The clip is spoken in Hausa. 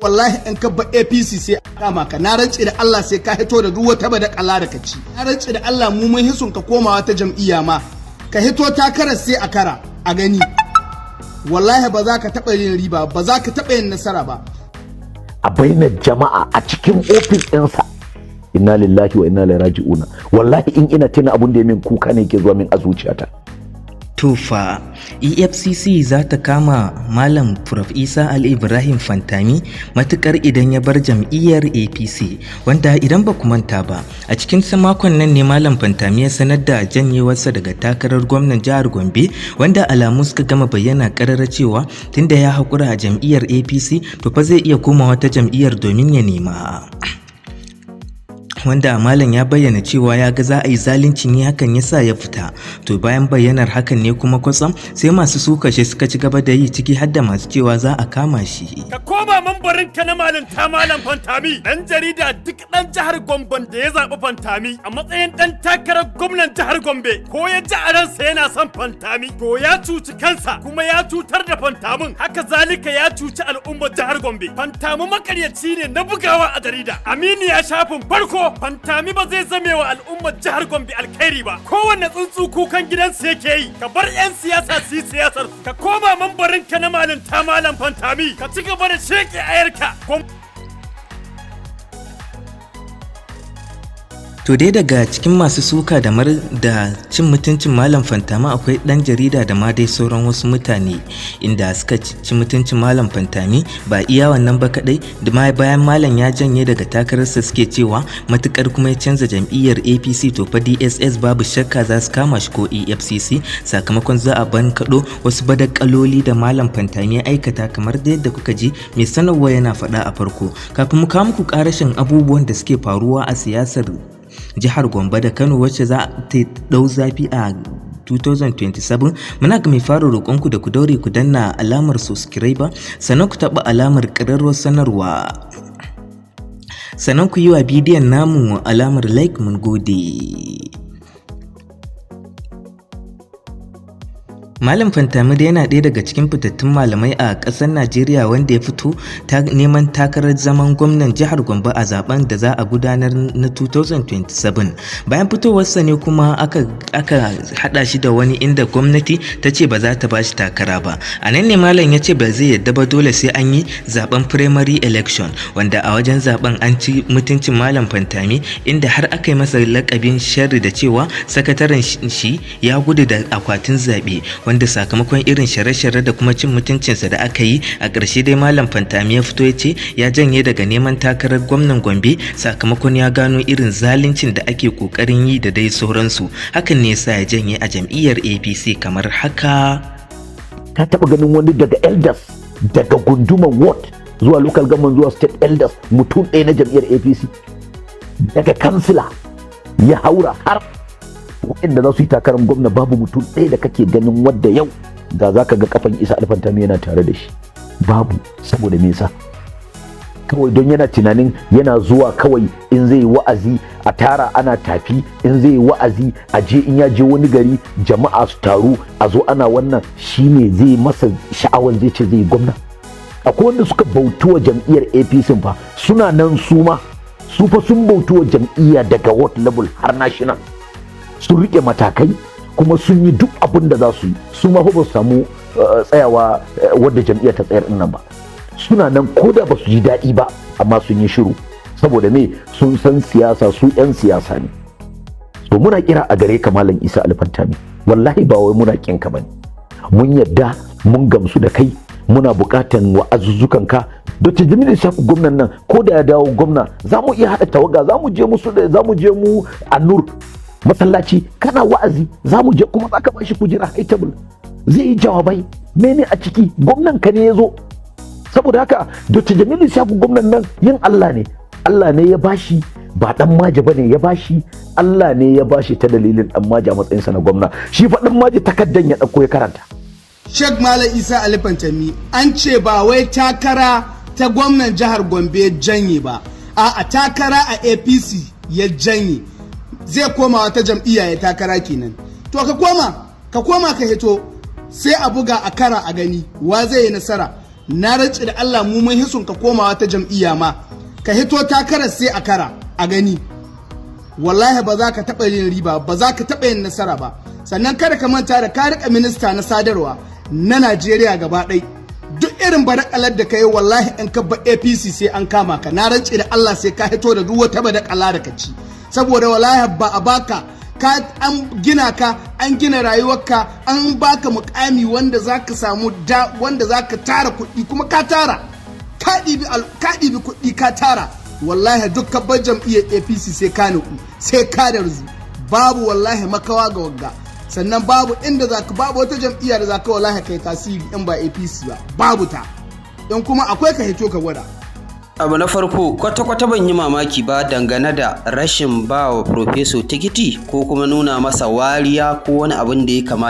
Wallahi in ka ba APC sai a kama ka. Na rantse da Allah sai ka hito da duk wata badakala da ka ci. Na rantse da Allah mu mun hisun ka komawa ta jam'iyya ma. Ka hito takarar sai a kara a gani. Wallahi ba za ka taɓa yin riba ba, za ka taɓa yin nasara ba. A bainar jama'a, a cikin ofis ɗinsa. Inna lillahi wa inna ilaihi raji'una. Wallahi in ina tuna abun da ya min, kuka ne ke zuwa min a zuciyata. Tufa EFCC za ta kama Malam Prof Isa Ali Ibrahim Fantami matukar idan ya bar jam'iyyar APC, wanda idan ba ku manta ba, a cikin makon nan ne Malam Fantami ya sanar da janyewarsa daga takarar gwamnan jihar Gombe, wanda alamu suka gama bayyana karara cewa tunda ya haƙura a jam'iyyar APC, to fa zai iya komawa ta jam'iyyar domin ya nema. Wanda malam ya bayyana cewa ya ga za a yi zalunci ne, hakan ya sa ya fita. To bayan bayyanar hakan ne kuma kwatsam sai masu suka shi suka ci gaba da yi, ciki har da masu cewa za a kama shi. Ka koma mambarin ka na malinta, Malam Fantami. Dan jarida, duk dan jihar Gombe da ya zaɓi Fantami a matsayin dan takarar gwamnan jihar Gombe, ko ya ji a ransa yana son Fantami, to ya cuci kansa kuma ya cutar da Fantamin, haka zalika ya cuci al'ummar jihar Gombe. Fantami makaryaci ne na bugawa a jarida. Aminu ya shafin farko, Fantami ba zai zame wa al'ummar jihar Gombe alkhairi ba. Kowanne tsuntsu kukan gidansu yake yi. Ka bar 'yan siyasa su yi siyasar. Ka koma mambarin ka na malinta, Malam Fantami. Ka ci gaba da sheke ayarka. To dai daga cikin masu suka da mar da cin mutuncin Malam Fantami akwai ɗan jarida da ma dai sauran wasu mutane, inda suka ci mutuncin Malam Fantami. Ba iya wannan ba kadai, da ma bayan malam ya janye daga takararsa suke cewa matukar kuma ya canza jam'iyyar APC, to fa DSS babu shakka za su kama shi ko EFCC, sakamakon za a bankaɗo wasu badakaloli da Malam Fantami ya aikata, kamar da yadda kuka ji mai sanarwa yana faɗa a farko. Kafin mu kawo muku ƙarashin abubuwan da suke faruwa a siyasar jihar Gombe da Kano, wacce za ta ɗau zafi a 2027, muna ga mai fara roƙonku da ku daure ku danna alamar subscriber, sannan ku taɓa alamar ƙararrawar sanarwa, sannan ku yi wa bidiyon namu alamar like. Mun gode. Malam Fantami dai yana ɗaya daga cikin fitattun malamai a ƙasar Najeriya wanda ya fito ta neman takarar zaman gwamnan jihar Gombe a zaben da za a gudanar na 2027. Bayan fitowarsa ne kuma aka haɗa shi da wani, inda gwamnati ta ce ba za ta ba shi takara ba. A nan ne malam ya ce ba zai yadda ba, dole sai an yi zaben primary election, wanda a wajen zaben an ci mutuncin Malam Fantami, inda har aka yi masa lakabin sharri da cewa sakataren shi ya gudu da akwatin zaɓe, wanda sakamakon irin share-share da kuma cin mutuncinsa da aka yi, a ƙarshe dai Malam Fantami ya fito ya ce ya janye daga neman takarar gwamnan Gombe, sakamakon ya gano irin zaluncin da ake ƙoƙarin yi da dai sauransu. Hakan ne yasa ya janye a jam'iyyar APC kamar haka. Ka taba ganin wani daga elders, daga gunduman ward zuwa local government zuwa state elders, mutum ɗaya na jam'iyyar APC, daga kansila ya haura har waɗanda za su yi takarar gwamna, babu mutum ɗaya da kake ganin wadda yau da za ka ga kafan Isa Alfantami yana tare da shi? Babu. Saboda me yasa? Kawai don yana tunanin yana zuwa kawai in zai yi wa'azi a tara ana tafi, in zai yi wa'azi a je, in ya je wani gari jama'a su taru a zo ana wannan, shine zai masa sha'awan zai ce zai yi gwamna. Akwai wanda suka bautu wa jam'iyyar APC fa, suna nan su ma, su fa sun bautu wa jam'iyya daga ward level har national, sun rike matakai kuma sun yi duk abin da za su yi. Su ma fa ba su samu tsayawa wadda jam'iyyar ta tsayar nan ba. Suna nan, ko da ba su ji daɗi ba, amma sun yi shiru. Saboda me? Sun san siyasa, su 'yan siyasa ne. So muna kira a gare ka, Malam Isa Alfantami, wallahi ba wai muna kin ka bane. Mun yadda, mun gamsu da kai, muna buƙatan wa'azuzzukan ka. Dr. Jamilu Ishaku gwamnan nan, ko da ya dawo gwamna, za mu iya haɗa tawaga, za mu je musu, za mu je mu Annur masallaci kana wa'azi, za mu je kuma za ka ba shi kujera high table, zai yi jawabai. Mene a ciki? Gwamnan ka ne ya zo. Saboda haka Dr. Jamilu Ishaku gwamnan nan yin Allah ne, Allah ne ya bashi, ba dan maje bane ya bashi, Allah ne ya bashi ta dalilin dan maje a matsayinsa na gwamna. Shi fa dan maje takaddan ya dauko ya karanta. Sheikh Malam Isa Ali Fantami an ce ba wai takara ta gwamnan jihar Gombe ya janye ba, a takara a APC ya janye, zai koma wata jam'iyya ya takara kenan. To ka koma, ka koma ka hito sai a buga a kara a gani wa zai yi nasara. Na rantse da Allah, mu mun hisun ka komawa ta jam'iyya ma. Ka hito takarar sai a kara a gani. Wallahi ba za ka taɓa yin riba ba, za ka taɓa yin nasara ba. Sannan kada ka manta da ka riƙa minista na sadarwa na Najeriya gaba ɗai. Duk irin badakalar da ka yi, wallahi in ka ba APC sai an kama ka. Na rantse da Allah, sai ka hito da duk wata badakala da ka ci, saboda wallahi ba a baka ka, an gina ka, an gina rayuwarka, an baka mukami wanda zaka samu da wanda zaka tara kuɗi, kuma ka tara, ka ɗibi kuɗi ka tara. Wallahi duk ka bar jam'iyyar APC sai ka nuku, sai ka darzu. Babu wallahi makawa ga wagga. Sannan babu inda zaka, babu wata jam'iyya da zaka wallahi kai tasiri in ba APC ba, babu ta. In kuma akwai, ka hito ka gwada. Abu na farko, kwata-kwata ban yi mamaki ba dangane da rashin ba wa Professor tikiti ko kuma nuna masa wariya ko wani abin da ya kama.